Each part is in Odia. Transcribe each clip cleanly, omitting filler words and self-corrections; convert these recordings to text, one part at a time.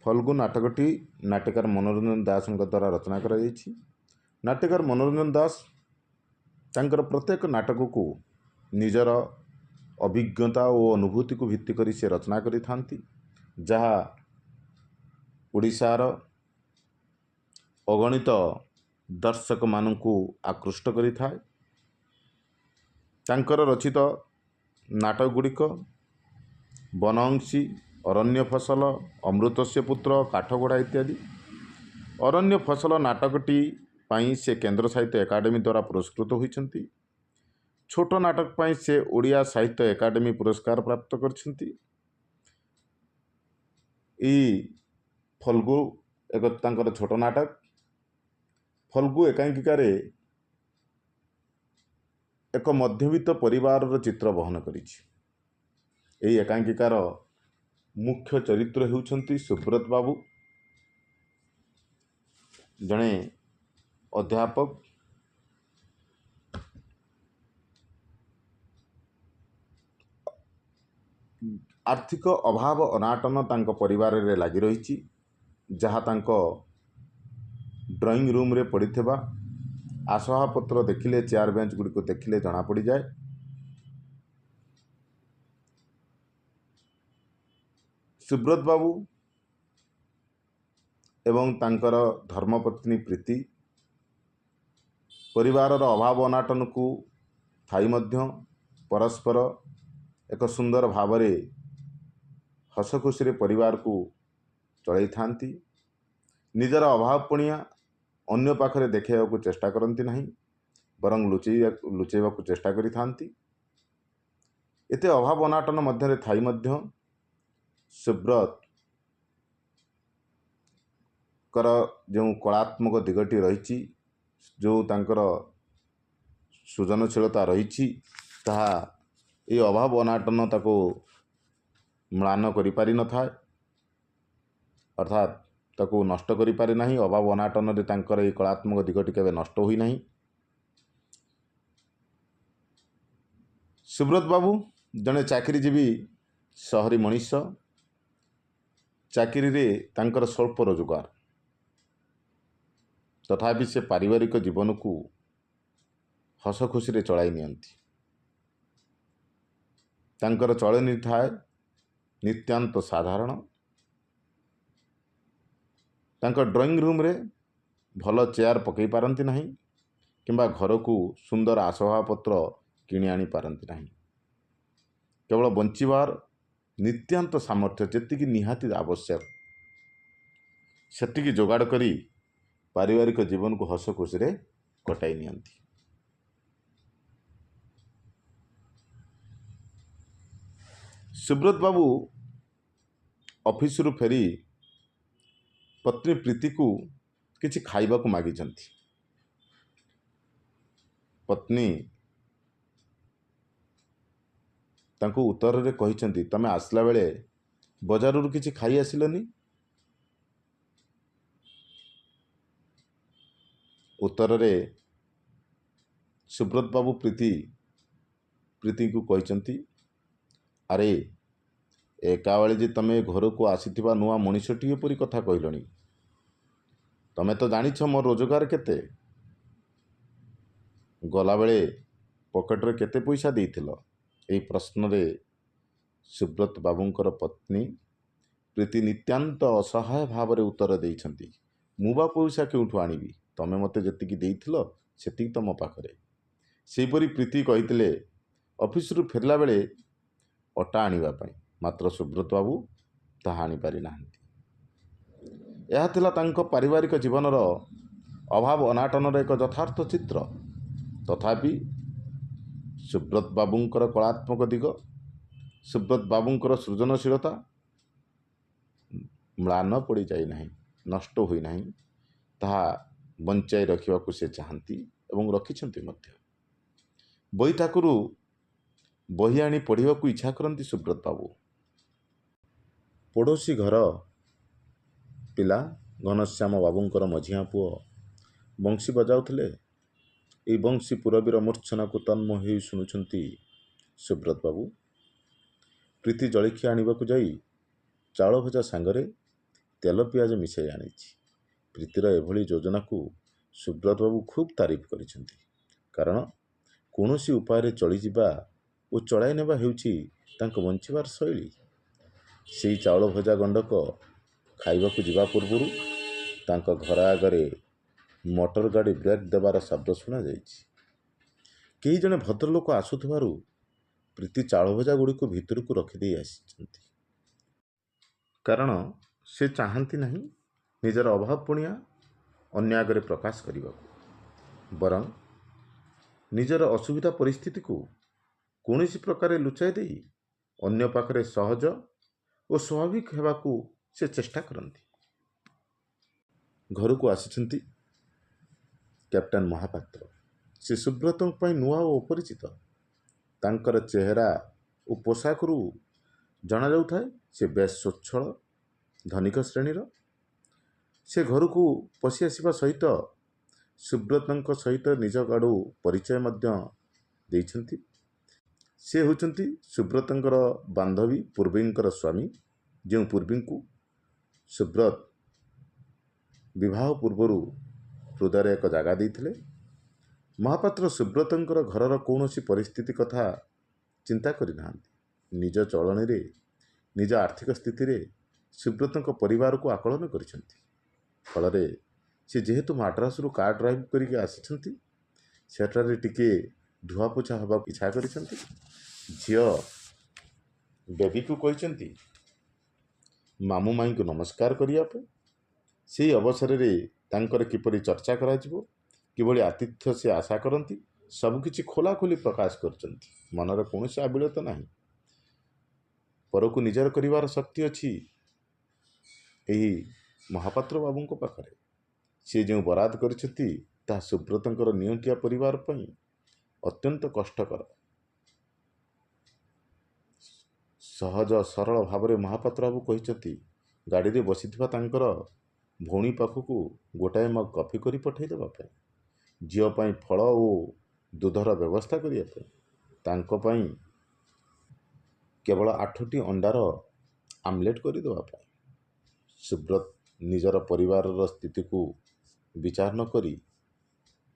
ଫଲ୍ଗୁ ନାଟକଟି ନାଟ୍ୟକାର ମନୋରଞ୍ଜନ ଦାସଙ୍କ ଦ୍ୱାରା ରଚନା କରାଯାଇଛି। ନାଟ୍ୟକାର ମନୋରଞ୍ଜନ ଦାସ ତାଙ୍କର ପ୍ରତ୍ୟେକ ନାଟକକୁ ନିଜର ଅଭିଜ୍ଞତା ଓ ଅନୁଭୂତିକୁ ଭିତ୍ତି କରି ସେ ରଚନା କରିଥାନ୍ତି, ଯାହା ଓଡ଼ିଶାର ଅଗଣିତ ଦର୍ଶକମାନଙ୍କୁ ଆକୃଷ୍ଟ କରିଥାଏ। ତାଙ୍କର ରଚିତ ନାଟକ ଗୁଡ଼ିକ ବନଅଂଶୀ, ଅରଣ୍ୟ ଫସଲ, ଅମୃତସ୍ୟ ପୁତ୍ର, କାଠଘୋଡ଼ା ଇତ୍ୟାଦି। ଅରଣ୍ୟ ଫସଲ ନାଟକଟି ପାଇଁ ସେ କେନ୍ଦ୍ର ସାହିତ୍ୟ ଏକାଡେମୀ ଦ୍ୱାରା ପୁରସ୍କୃତ ହୋଇଛନ୍ତି। ଛୋଟ ନାଟକ ପାଇଁ ସେ ଓଡ଼ିଆ ସାହିତ୍ୟ ଏକାଡେମୀ ପୁରସ୍କାର ପ୍ରାପ୍ତ କରିଛନ୍ତି। ଏଇ ଫଲ୍ଗୁ ଏକ ତାଙ୍କର ଛୋଟ ନାଟକ। ଫଲ୍ଗୁ ଏକାଙ୍କିକାରେ ଏକ ମଧ୍ୟବିତ୍ତ ପରିବାରର ଚିତ୍ର ବହନ କରିଛି। ଏହି ଏକାଙ୍କିକାର ମୁଖ୍ୟ ଚରିତ୍ର ହେଉଛନ୍ତି ସୁବ୍ରତ ବାବୁ, ଜଣେ ଅଧ୍ୟାପକ। ଆର୍ଥିକ ଅଭାବ ଅନାଟନ ତାଙ୍କ ପରିବାରରେ ଲାଗି ରହିଛି, ଯାହା ତାଙ୍କ ଡ୍ରଇଂ ରୁମ୍ରେ ପଡ଼ିଥିବା ଆସବାବପତ୍ର ଦେଖିଲେ, ଚେୟାର ବେଞ୍ଚ ଗୁଡ଼ିକୁ ଦେଖିଲେ ଜଣାପଡ଼ିଯାଏ। ସୁବ୍ରତ ବାବୁ ଏବଂ ତାଙ୍କର ଧର୍ମପତ୍ନୀ ପ୍ରୀତି ପରିବାରର ଅଭାବ ଅନାଟନକୁ ଥାଇ ମଧ୍ୟ ପରସ୍ପର ଏକ ସୁନ୍ଦର ଭାବରେ ହସଖୁସିରେ ପରିବାରକୁ ଚଳାଇଥାନ୍ତି। ନିଜର ଅଭାବ ପଣିଆ ଅନ୍ୟ ପାଖରେ ଦେଖାଇବାକୁ ଚେଷ୍ଟା କରନ୍ତି ନାହିଁ, ବରଂ ଲୁଚେଇବାକୁ ଚେଷ୍ଟା କରିଥାନ୍ତି। ଏତେ ଅଭାବ ଅନାଟନ ମଧ୍ୟରେ ଥାଇ ମଧ୍ୟ ସୁବ୍ରତଙ୍କର ଯେଉଁ କଳାତ୍ମକ ଦିଗଟି ରହିଛି, ଯେଉଁ ତାଙ୍କର ସୃଜନଶୀଳତା ରହିଛି, ତାହା ଏହି ଅଭାବ ଅନାଟନ ତାକୁ ମ୍ଳାନ କରିପାରିନଥାଏ, ଅର୍ଥାତ୍ ତାକୁ ନଷ୍ଟ କରିପାରେ ନାହିଁ। ଅଭାବ ଅନାଟନରେ ତାଙ୍କର ଏହି କଳାତ୍ମକ ଦିଗଟି କେବେ ନଷ୍ଟ ହୋଇନାହିଁ। ସୁବ୍ରତ ବାବୁ ଜଣେ ଚାକିରିଜୀବୀ ସହରୀ ମଣିଷ। ଚାକିରିରେ ତାଙ୍କର ସ୍ୱଳ୍ପ ରୋଜଗାର, ତଥାପି ସେ ପାରିବାରିକ ଜୀବନକୁ ହସ ଖୁସିରେ ଚଳାଇ ନିଅନ୍ତି। ତାଙ୍କର ଚଳଣି ଥାଏ ନିତ୍ୟାନ୍ତ ସାଧାରଣ। ତାଙ୍କ ଡ୍ରଇଂ ରୁମ୍ରେ ଭଲ ଚେୟାର ପକାଇ ପାରନ୍ତି ନାହିଁ କିମ୍ବା ଘରକୁ ସୁନ୍ଦର ଆସବାବପତ୍ର କିଣି ଆଣିପାରନ୍ତି ନାହିଁ। କେବଳ ବଞ୍ଚିବାର ନିତ୍ୟାନ୍ତ ସାମର୍ଥ୍ୟ ଯେତିକି ନିହାତି ଆବଶ୍ୟକ ସେତିକି ଯୋଗାଡ଼ କରି ପାରିବାରିକ ଜୀବନକୁ ହସ ଖୁସିରେ କଟାଇ ନିଅନ୍ତି। ସୁବ୍ରତ ବାବୁ ଅଫିସରୁ ଫେରି ପତ୍ନୀ ପ୍ରୀତିକୁ କିଛି ଖାଇବାକୁ ମାଗିଛନ୍ତି। ପତ୍ନୀ ତାଙ୍କୁ ଉତ୍ତରରେ କହିଛନ୍ତି, ତମେ ଆସିଲା ବେଳେ ବଜାରରୁ କିଛି ଖାଇ ଆସିଲନି? ଉତ୍ତରରେ ସୁବ୍ରତ ବାବୁ ପ୍ରୀତିଙ୍କୁ କହିଛନ୍ତି, ଆରେ ଏକାବେଳେ ଯେ ତମେ ଘରକୁ ଆସିଥିବା ନୂଆ ମଣିଷଟିଏ ପରି କଥା କହିଲଣି। ତମେ ତ ଜାଣିଛ ମୋ ରୋଜଗାର କେତେ, ଗଲାବେଳେ ପକେଟରେ କେତେ ପଇସା ଦେଇଥିଲ? ଏହି ପ୍ରଶ୍ନରେ ସୁବ୍ରତ ବାବୁଙ୍କର ପତ୍ନୀ ପ୍ରୀତି ନିତ୍ୟାନ୍ତ ଅସହାୟ ଭାବରେ ଉତ୍ତର ଦେଇଛନ୍ତି, ମୁଁ ବା ପଇସା କେଉଁଠୁ ଆଣିବି? ତମେ ମୋତେ ଯେତିକି ଦେଇଥିଲ ସେତିକି ତ ମୋ ପାଖରେ। ସେହିପରି ପ୍ରୀତି କହିଥିଲେ ଅଫିସରୁ ଫେରିଲା ବେଳେ ଅଟା ଆଣିବା ପାଇଁ, ମାତ୍ର ସୁବ୍ରତ ବାବୁ ତାହା ଆଣିପାରିନାହାନ୍ତି। ଏହା ଥିଲା ତାଙ୍କ ପାରିବାରିକ ଜୀବନର ଅଭାବ ଅନାଟନର ଏକ ଯଥାର୍ଥ ଚିତ୍ର। ତଥାପି ସୁବ୍ରତ ବାବୁଙ୍କର କଳାତ୍ମକ ଦିଗ, ସୁବ୍ରତ ବାବୁଙ୍କର ସୃଜନଶୀଳତା ମ୍ଳାନ ପଡ଼ିଯାଇନାହିଁ, ନଷ୍ଟ ହୋଇନାହିଁ। ତାହା ବଞ୍ଚାଇ ରଖିବାକୁ ସେ ଚାହାନ୍ତି ଏବଂ ରଖିଛନ୍ତି ମଧ୍ୟ। ବହି ଥାକରୁ ବହି ଆଣି ପଢ଼ିବାକୁ ଇଚ୍ଛା କରନ୍ତି ସୁବ୍ରତ ବାବୁ। ପଡ଼ୋଶୀ ଘର ପିଲା ଘନଶ୍ୟାମ ବାବୁଙ୍କର ମଝିଆ ପୁଅ ବଂଶୀ ବଜାଉଥିଲେ। ଏଇ ବଂଶୀ ପୁରବୀର ମୂର୍ଚ୍ଛନାକୁ ତନ୍ମୟ ହୋଇ ଶୁଣୁଛନ୍ତି ସୁବ୍ରତ ବାବୁ। ପ୍ରୀତି ଜଳଖିଆ ଆଣିବାକୁ ଯାଇ ଚାଉଳ ଭଜା ସାଙ୍ଗରେ ତେଲ ପିଆଜ ମିଶାଇ ଆଣିଛି। ପ୍ରୀତିର ଏଭଳି ଯୋଜନାକୁ ସୁବ୍ରତବାବୁ ଖୁବ୍ ତାରିଫ କରିଛନ୍ତି। କାରଣ କୌଣସି ଉପାୟରେ ଚଳିଯିବା ଓ ଚଳାଇ ନେବା ହେଉଛି ତାଙ୍କ ବଞ୍ଚିବାର ଶୈଳୀ। ସେଇ ଚାଉଳ ଭଜା ଗଣ୍ଡକ ଖାଇବାକୁ ଯିବା ପୂର୍ବରୁ ତାଙ୍କ ଘର ଆଗରେ ମଟର ଗାଡ଼ି ବ୍ରେକ୍ ଦେବାର ଶବ୍ଦ ଶୁଣାଯାଇଛି। କେହି ଜଣେ ଭଦ୍ରଲୋକ ଆସୁଥିବାରୁ ପ୍ରୀତି ଚାଉଳଭଜା ଗୁଡ଼ିକୁ ଭିତରକୁ ରଖିଦେଇ ଆସିଛନ୍ତି। କାରଣ ସେ ଚାହାନ୍ତି ନାହିଁ ନିଜର ଅଭାବପଣିଆ ଅନ୍ୟ ଆଗରେ ପ୍ରକାଶ କରିବାକୁ। ବରଂ ନିଜର ଅସୁବିଧା ପରିସ୍ଥିତିକୁ କୌଣସି ପ୍ରକାରେ ଲୁଚାଇ ଦେଇ ଅନ୍ୟ ପାଖରେ ସହଜ ଓ ସ୍ୱାଭାବିକ ହେବାକୁ ସେ ଚେଷ୍ଟା କରନ୍ତି। ଘରକୁ ଆସିଛନ୍ତି କ୍ୟାପ୍ଟେନ୍ ମହାପାତ୍ର। ସେ ସୁବ୍ରତଙ୍କ ପାଇଁ ନୂଆ ଓ ଅପରିଚିତ। ତାଙ୍କର ଚେହେରା ଓ ପୋଷାକରୁ ଜଣାଯାଉଥାଏ ସେ ବେଶ୍ ସ୍ୱଚ୍ଛଳ, ଧନିକ ଶ୍ରେଣୀର। ସେ ଘରକୁ ପଶି ଆସିବା ସହିତ ସୁବ୍ରତଙ୍କ ସହିତ ନିଜ ଆଡ଼ୁ ପରିଚୟ ମଧ୍ୟ ଦେଇଛନ୍ତି। ସେ ହେଉଛନ୍ତି ସୁବ୍ରତଙ୍କର ବାନ୍ଧବୀ ପୂର୍ବୀଙ୍କର ସ୍ୱାମୀ, ଯେଉଁ ପୂର୍ବୀଙ୍କୁ ସୁବ୍ରତ ବିବାହ ପୂର୍ବରୁ ହୃଦୟରେ ଏକ ଜାଗା ଦେଇଥିଲେ। ମହାପାତ୍ର ସୁବ୍ରତଙ୍କର ଘରର କୌଣସି ପରିସ୍ଥିତି କଥା ଚିନ୍ତା କରିନାହାନ୍ତି। ନିଜ ଚଳଣିରେ, ନିଜ ଆର୍ଥିକ ସ୍ଥିତିରେ ସୁବ୍ରତଙ୍କ ପରିବାରକୁ ଆକଳନ କରିଛନ୍ତି। ଫଳରେ ସେ ଯେହେତୁ ମାଡ୍ରାସରୁ କାର୍ ଡ୍ରାଇଭ୍ କରିକି ଆସିଛନ୍ତି, ସେଠାରେ ଟିକିଏ ଧୁଆପୋଛା ହେବାକୁ ଇଚ୍ଛା କରିଛନ୍ତି। ଝିଅ ବେବିକୁ କହିଛନ୍ତି ମାମୁଁ ମାଇଁଙ୍କୁ ନମସ୍କାର କରିବା ପାଇଁ। ସେହି ଅବସରରେ ତାଙ୍କର କିପରି ଚର୍ଚ୍ଚା କରାଯିବ, କିଭଳି ଆତିଥ୍ୟ ସେ ଆଶା କରନ୍ତି, ସବୁକିଛି ଖୋଲାଖୋଲି ପ୍ରକାଶ କରିଛନ୍ତି। ମନରେ କୌଣସି ଆବିଳତା ନାହିଁ। ପରକୁ ନିଜର କରିବାର ଶକ୍ତି ଅଛି ଏହି ମହାପାତ୍ର ବାବୁଙ୍କ ପାଖରେ। ସେ ଯେଉଁ ବରାଦ କରିଛନ୍ତି ତାହା ସୁବ୍ରତଙ୍କର ନିଅଣ୍ଟିଆ ପରିବାର ପାଇଁ ଅତ୍ୟନ୍ତ କଷ୍ଟକର। ସହଜ ସରଳ ଭାବରେ ମହାପାତ୍ର ବାବୁ କହିଛନ୍ତି ଗାଡ଼ିରେ ବସିଥିବା ତାଙ୍କର ଭଉଣୀ ପାଖକୁ ଗୋଟାଏ ମଗ୍ କଫି କରି ପଠାଇ ଦେବା ପାଇଁ, ଝିଅ ପାଇଁ ଫଳ ଓ ଦୁଧର ବ୍ୟବସ୍ଥା କରିବା ପାଇଁ, ତାଙ୍କ ପାଇଁ କେବଳ 8ଟି ଅଣ୍ଡାର ଆମଲେଟ୍ କରିଦେବା ପାଇଁ। ସୁବ୍ରତ ନିଜର ପରିବାରର ସ୍ଥିତିକୁ ବିଚାର ନ କରି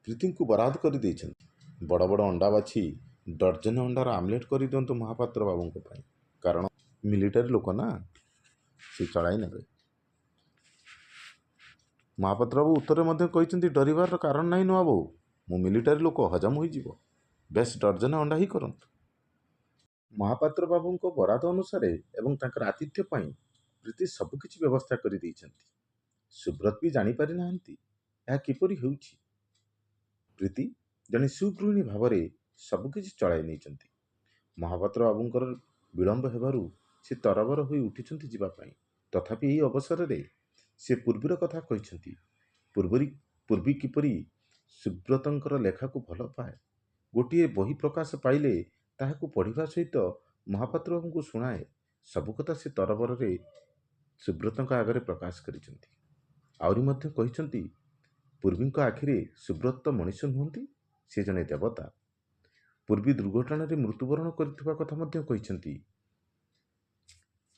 ପ୍ରୀତିଙ୍କୁ ବରାଦ କରିଦେଇଛନ୍ତି। ବଡ଼ ବଡ଼ ଅଣ୍ଡା ବାଛି ଡର୍ଜନେ ଅଣ୍ଡାର ଆମଲେଟ୍ କରିଦିଅନ୍ତୁ ମହାପାତ୍ର ବାବୁଙ୍କ ପାଇଁ। କାରଣ ମିଲିଟାରୀ ଲୋକ ନା, ସେ ଚଳାଇ ନେବେ। ମହାପାତ୍ର ବାବୁ ଉତ୍ତରରେ ମଧ୍ୟ କହିଛନ୍ତି, ଡରିବାର କାରଣ ନାହିଁ ନୂଆ ବୋଉ, ମୁଁ ମିଲିଟାରୀ ଲୋକ, ହଜମ ହୋଇଯିବ। ବେଶ ଡର୍ଜନେ ଅଣ୍ଡା ହିଁ କରନ୍ତୁ। ମହାପାତ୍ର ବାବୁଙ୍କ ବରାଦ ଅନୁସାରେ ଏବଂ ତାଙ୍କର ଆତିଥ୍ୟ ପାଇଁ ପ୍ରୀତି ସବୁକିଛି ବ୍ୟବସ୍ଥା କରିଦେଇଛନ୍ତି। ସୁବ୍ରତ ବି ଜାଣିପାରିନାହାନ୍ତି ଏହା କିପରି ହେଉଛି। ପ୍ରୀତି ଜଣେ ସୁଗୃହିଣୀ ଭାବରେ ସବୁକିଛି ଚଳାଇ ନେଇଛନ୍ତି। ମହାପାତ୍ର ବାବୁଙ୍କର ବିଳମ୍ବ ହେବାରୁ ସେ ତରବର ହୋଇ ଉଠିଛନ୍ତି ଯିବା ପାଇଁ। ତଥାପି ଏହି ଅବସରରେ ସେ ପୂର୍ବୀର କଥା କହିଛନ୍ତି। ପୂର୍ବୀ କିପରି ସୁବ୍ରତଙ୍କର ଲେଖାକୁ ଭଲ ପାଏ, ଗୋଟିଏ ବହି ପ୍ରକାଶ ପାଇଲେ ତାହାକୁ ପଢ଼ିବା ସହିତ ମହାପାତ୍ର ବାବୁଙ୍କୁ ଶୁଣାଏ, ସବୁ କଥା ସେ ତରବରରେ ସୁବ୍ରତଙ୍କ ଆଗରେ ପ୍ରକାଶ କରିଛନ୍ତି। ଆହୁରି ମଧ୍ୟ କହିଛନ୍ତି ପୂର୍ବୀଙ୍କ ଆଖିରେ ସୁବ୍ରତ ତ ମଣିଷ ନୁହନ୍ତି, ସେ ଜଣେ ଦେବତା। ପୂର୍ବୀ ଦୁର୍ଘଟଣାରେ ମୃତ୍ୟୁବରଣ କରିଥିବା କଥା ମଧ୍ୟ କହିଛନ୍ତି।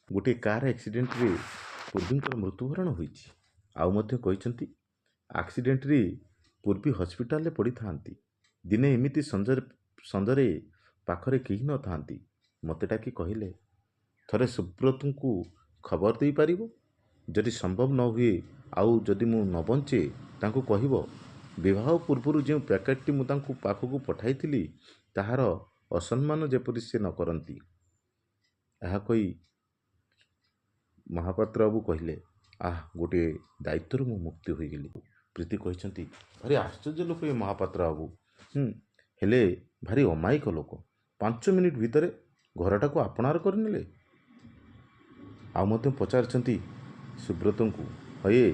ଗୋଟିଏ କାର୍ ଆକ୍ସିଡେଣ୍ଟରେ ପୂର୍ବୀଙ୍କର ମୃତ୍ୟୁବରଣ ହୋଇଛି। ଆଉ ମଧ୍ୟ କହିଛନ୍ତି ଆକ୍ସିଡେଣ୍ଟରେ ପୂର୍ବୀ ହସ୍ପିଟାଲରେ ପଡ଼ିଥାନ୍ତି। ଦିନେ ଏମିତି ସଞ୍ଜରେ ପାଖରେ କେହି ନଥାନ୍ତି, ମୋତେ ଡାକି କହିଲେ, ଥରେ ସୁବ୍ରତଙ୍କୁ ଖବର ଦେଇପାରିବ? ଯଦି ସମ୍ଭବ ନ ହୁଏ ଆଉ ଯଦି ମୁଁ ନ ବଞ୍ଚେ, ତାଙ୍କୁ କହିବ ବିବାହ ପୂର୍ବରୁ ଯେଉଁ ପ୍ୟାକେଟଟି ମୁଁ ତାଙ୍କୁ ପାଖକୁ ପଠାଇଥିଲି ତାହାର ଅସମ୍ମାନ ଯେପରି ସେ ନ କରନ୍ତି। ଏହା କହି ମହାପାତ୍ର ବାବୁ କହିଲେ, ଆଃ, ଗୋଟିଏ ଦାୟିତ୍ୱରୁ ମୁଁ ମୁକ୍ତି ହୋଇଗଲି। ପ୍ରୀତି କହିଛନ୍ତି, ଭାରି ଆଶ୍ଚର୍ଯ୍ୟ ଲୋକ ଏ ମହାପାତ୍ର ବାବୁ, ହେଲେ ଭାରି ଅମାୟିକ ଲୋକ। 5 ମିନିଟ୍ ଭିତରେ ଘରଟାକୁ ଆପଣାର କରିନେଲେ। ଆଉ ମଧ୍ୟ ପଚାରିଛନ୍ତି ସୁବ୍ରତଙ୍କୁ, ହଏ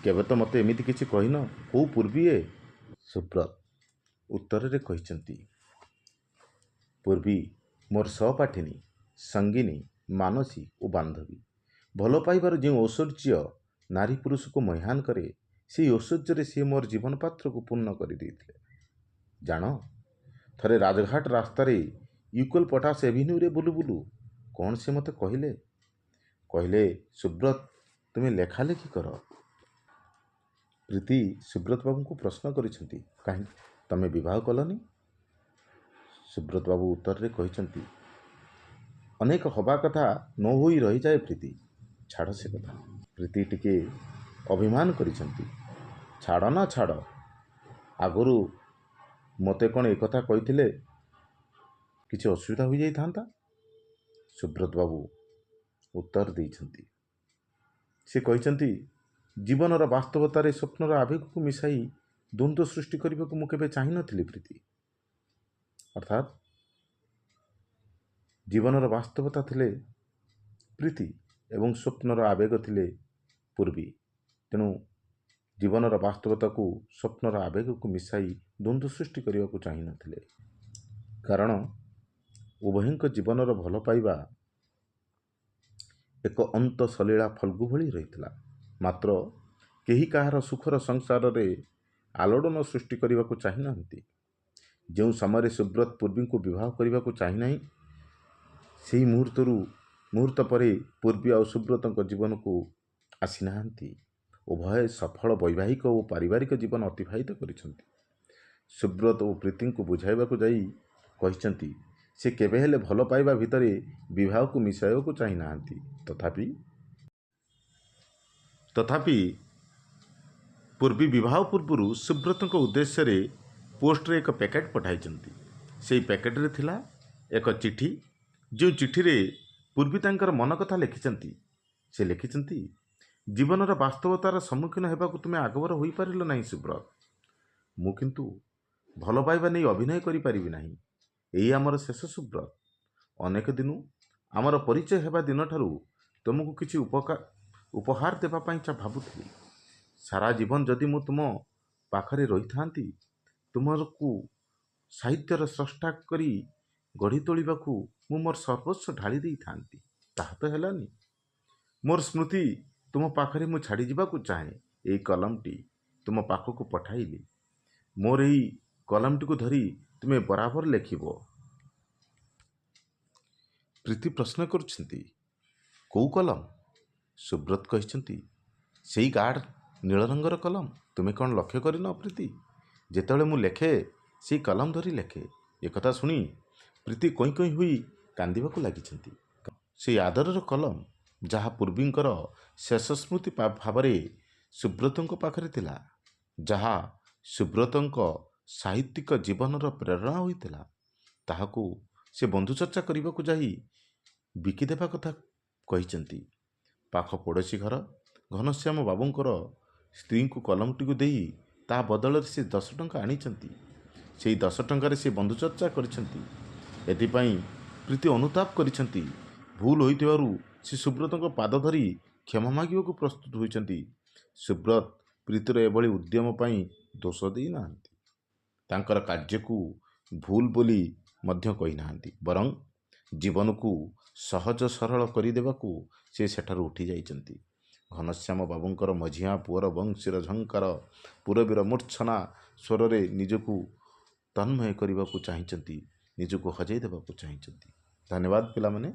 କେବେ ତ ମୋତେ ଏମିତି କିଛି କହିନ, କେଉଁ ପୂର୍ବୀ ଏ? ସୁବ୍ରତ ଉତ୍ତରରେ କହିଛନ୍ତି, ପୂର୍ବୀ ମୋର ସହପାଠିନୀ, ସଙ୍ଗିନୀ, ମାନସୀ ଓ ବାନ୍ଧବୀ। ଭଲ ପାଇବାର ଯେଉଁ ଐଶ୍ୱର୍ଯ୍ୟ ନାରୀ ପୁରୁଷକୁ ମହିୟାନ କରେ, ସେହି ଐଶ୍ୱର୍ଯ୍ୟରେ ସିଏ ମୋର ଜୀବନ ପାତ୍ରକୁ ପୂର୍ଣ୍ଣ କରିଦେଇଥିଲେ। ଜାଣ, ଥରେ ରାଜଘାଟ ରାସ୍ତାରେ ୟୁକଲ ପଟାସ ଏଭିନ୍ୟୁରେ ବୁଲୁ ବୁଲୁ କ'ଣ ସେ ମୋତେ କହିଲେ? କହିଲେ, ସୁବ୍ରତ, ତୁମେ ଲେଖାଲେଖି କର। ପ୍ରୀତି ସୁବ୍ରତ ବାବୁଙ୍କୁ ପ୍ରଶ୍ନ କରିଛନ୍ତି, କାହିଁକି ତମେ ବିବାହ କଲନି? ସୁବ୍ରତ ବାବୁ ଉତ୍ତରରେ କହିଛନ୍ତି, ଅନେକ ହବା କଥା ନ ହୋଇ ରହିଯାଏ ପ୍ରୀତି। ଛାଡ଼ ସେ କଥା। ପ୍ରୀତି ଟିକେ ଅଭିମାନ କରିଛନ୍ତି। ଛାଡ଼ ନା ଛାଡ଼, ଆଗରୁ ମୋତେ କ'ଣ ଏକଥା କହିଥିଲେ କିଛି ଅସୁବିଧା ହୋଇଯାଇଥାନ୍ତା? ସୁବ୍ରତ ବାବୁ ଉତ୍ତର ଦେଇଛନ୍ତି। ସେ କହିଛନ୍ତି, ଜୀବନର ବାସ୍ତବତାରେ ସ୍ୱପ୍ନର ଆବେଗକୁ ମିଶାଇ ଦ୍ୱନ୍ଦ୍ୱ ସୃଷ୍ଟି କରିବାକୁ ମୁଁ କେବେ ଚାହିଁନଥିଲି ପ୍ରୀତି। ଅର୍ଥାତ୍ ଜୀବନର ବାସ୍ତବତା ଥିଲେ ପ୍ରୀତି ଏବଂ ସ୍ୱପ୍ନର ଆବେଗ ଥିଲେ ପୂର୍ବୀ। ତେଣୁ ଜୀବନର ବାସ୍ତବତାକୁ ସ୍ୱପ୍ନର ଆବେଗକୁ ମିଶାଇ ଦ୍ୱନ୍ଦ୍ୱ ସୃଷ୍ଟି କରିବାକୁ ଚାହିଁନଥିଲେ, କାରଣ ଉଭୟଙ୍କ ଜୀବନର ଭଲ ପାଇବା ଏକ ଅନ୍ତଃସଲୀଳା ଫଲ୍ଗୁ ଭଳି ରହିଥିଲା। ମାତ୍ର କେହି କାହାର ସୁଖର ସଂସାରରେ ଆଲୋଡ଼ନ ସୃଷ୍ଟି କରିବାକୁ ଚାହିଁନାହାନ୍ତି। ଯେଉଁ ସମୟରେ ସୁବ୍ରତ ପୂର୍ବୀଙ୍କୁ ବିବାହ କରିବାକୁ ଚାହିଁନାହିଁ, ସେହି ମୁହୂର୍ତ୍ତ ପରେ ପୂର୍ବୀ ଆଉ ସୁବ୍ରତଙ୍କ ଜୀବନକୁ ଆସିନାହାନ୍ତି। ଉଭୟେ ସଫଳ ବୈବାହିକ ଓ ପାରିବାରିକ ଜୀବନ ଅତିବାହିତ କରିଛନ୍ତି। ସୁବ୍ରତ ଓ ପ୍ରୀତିଙ୍କୁ ବୁଝାଇବାକୁ ଯାଇ କହିଛନ୍ତି, ସେ କେବେ ହେଲେ ଭଲ ପାଇବା ଭିତରେ ବିବାହକୁ ମିଶାଇବାକୁ ଚାହିଁନାହାନ୍ତି। ତଥାପି ପୂର୍ବୀ ବିବାହ ପୂର୍ବରୁ ସୁବ୍ରତଙ୍କ ଉଦ୍ଦେଶ୍ୟରେ ପୋଷ୍ଟରେ ଏକ ପ୍ୟାକେଟ୍ ପଠାଇଛନ୍ତି। ସେହି ପ୍ୟାକେଟରେ ଥିଲା ଏକ ଚିଠି, ଯେଉଁ ଚିଠିରେ ପୂର୍ବୀ ତାଙ୍କର ମନ କଥା ଲେଖିଛନ୍ତି। ସେ ଲେଖିଛନ୍ତି, ଜୀବନର ବାସ୍ତବତାର ସମ୍ମୁଖୀନ ହେବାକୁ ତୁମେ ଆଗଭର ହୋଇପାରିଲ ନାହିଁ ସୁବ୍ରତ। ମୁଁ କିନ୍ତୁ ଭଲ ପାଇବା ନେଇ ଅଭିନୟ କରିପାରିବି ନାହିଁ। ଏଇ ଆମର ଶେଷ ସୁବ୍ରତ। ଅନେକ ଦିନୁ ଆମର ପରିଚୟ ହେବା ଦିନଠାରୁ ତୁମକୁ କିଛି ଉପହାର ଦେବା ପାଇଁ ଭାବୁଥିଲି। ସାରା ଜୀବନ ଯଦି ମୁଁ ତୁମ ପାଖରେ ରହିଥାନ୍ତି, ତୁମକୁ ସାହିତ୍ୟର ସ୍ରଷ୍ଟା କରି ଗଢ଼ି ତୋଳିବାକୁ ମୁଁ ମୋର ସର୍ବସ୍ୱ ଢାଳି ଦେଇଥାନ୍ତି। ତାହା ତ ହେଲାନି। ମୋର ସ୍ମୃତି ତୁମ ପାଖରେ ମୁଁ ଛାଡ଼ିଯିବାକୁ ଚାହେଁ। ଏଇ କଲମଟି ତୁମ ପାଖକୁ ପଠାଇଲି। ମୋର ଏଇ କଲମଟିକୁ ଧରି ତୁମେ ବରାବର ଲେଖିବ। ପ୍ରୀତି ପ୍ରଶ୍ନ କରୁଛନ୍ତି, କୋଉ କଲମ? ସୁବ୍ରତ କହିଛନ୍ତି, ସେଇ ଗାଢ଼ ନୀଳ ରଙ୍ଗର କଲମ। ତୁମେ କ'ଣ ଲକ୍ଷ୍ୟ କରିନ ପ୍ରୀତି? ଯେତେବେଳେ ମୁଁ ଲେଖେ, ସେଇ କଲମ ଧରି ଲେଖେ। ଏକଥା ଶୁଣି ପ୍ରୀତି କଇଁ କଇଁ ହୋଇ କାନ୍ଦିବାକୁ ଲାଗିଛନ୍ତି। ସେଇ ଆଦରର କଲମ, ଯାହା ପୂର୍ବୀଙ୍କର ଶେଷ ସ୍ମୃତି ଭାବରେ ସୁବ୍ରତଙ୍କ ପାଖରେ ଥିଲା, ଯାହା ସୁବ୍ରତଙ୍କ ସାହିତ୍ୟିକ ଜୀବନର ପ୍ରେରଣା ହୋଇଥିଲା, ତାହାକୁ ସେ ବନ୍ଧୁ ଚର୍ଚ୍ଚା କରିବାକୁ ଯାଇ ବିକିଦେବା କଥା କହିଛନ୍ତି। ପାଖ ପଡ଼ୋଶୀ ଘର ଘନଶ୍ୟାମ ବାବୁଙ୍କର ସ୍ତ୍ରୀଙ୍କୁ କଲମଟିକୁ ଦେଇ ତା ବଦଳରେ ସେ 10 ଟଙ୍କା ଆଣିଛନ୍ତି। ସେଇ 10 ଟଙ୍କାରେ ସେ ବନ୍ଧୁ ଚର୍ଚ୍ଚା କରିଛନ୍ତି। ଏଥିପାଇଁ ପ୍ରୀତି ଅନୁତାପ କରିଛନ୍ତି। ଭୁଲ ହୋଇଥିବାରୁ ସେ ସୁବ୍ରତଙ୍କ ପାଦ ଧରି କ୍ଷମା ମାଗିବାକୁ ପ୍ରସ୍ତୁତ ହୋଇଛନ୍ତି। ସୁବ୍ରତ ପ୍ରୀତିର ଏଭଳି ଉଦ୍ୟମ ପାଇଁ ଦୋଷ ଦେଇନାହାନ୍ତି। ତାଙ୍କର କାର୍ଯ୍ୟକୁ ଭୁଲ ବୋଲି ମଧ୍ୟ କହିନାହାନ୍ତି। ବରଂ ଜୀବନକୁ ସହଜ ସରଳ କରିଦେବାକୁ ସେ ସେଠାରୁ ଉଠିଯାଇଛନ୍ତି। ଘନଶ୍ୟାମ ବାବୁଙ୍କର ମଝିଆ ପୁଅର ବଂଶୀର ଝଙ୍କାର, ପୂରବୀର ମୂର୍ଚ୍ଛନା ସ୍ୱରରେ ନିଜକୁ ତନ୍ମୟ କରିବାକୁ ଚାହିଁଛନ୍ତି, ନିଜକୁ ହଜାଇ ଦେବାକୁ ଚାହିଁଛନ୍ତି। ଧନ୍ୟବାଦ ପିଲାମାନେ।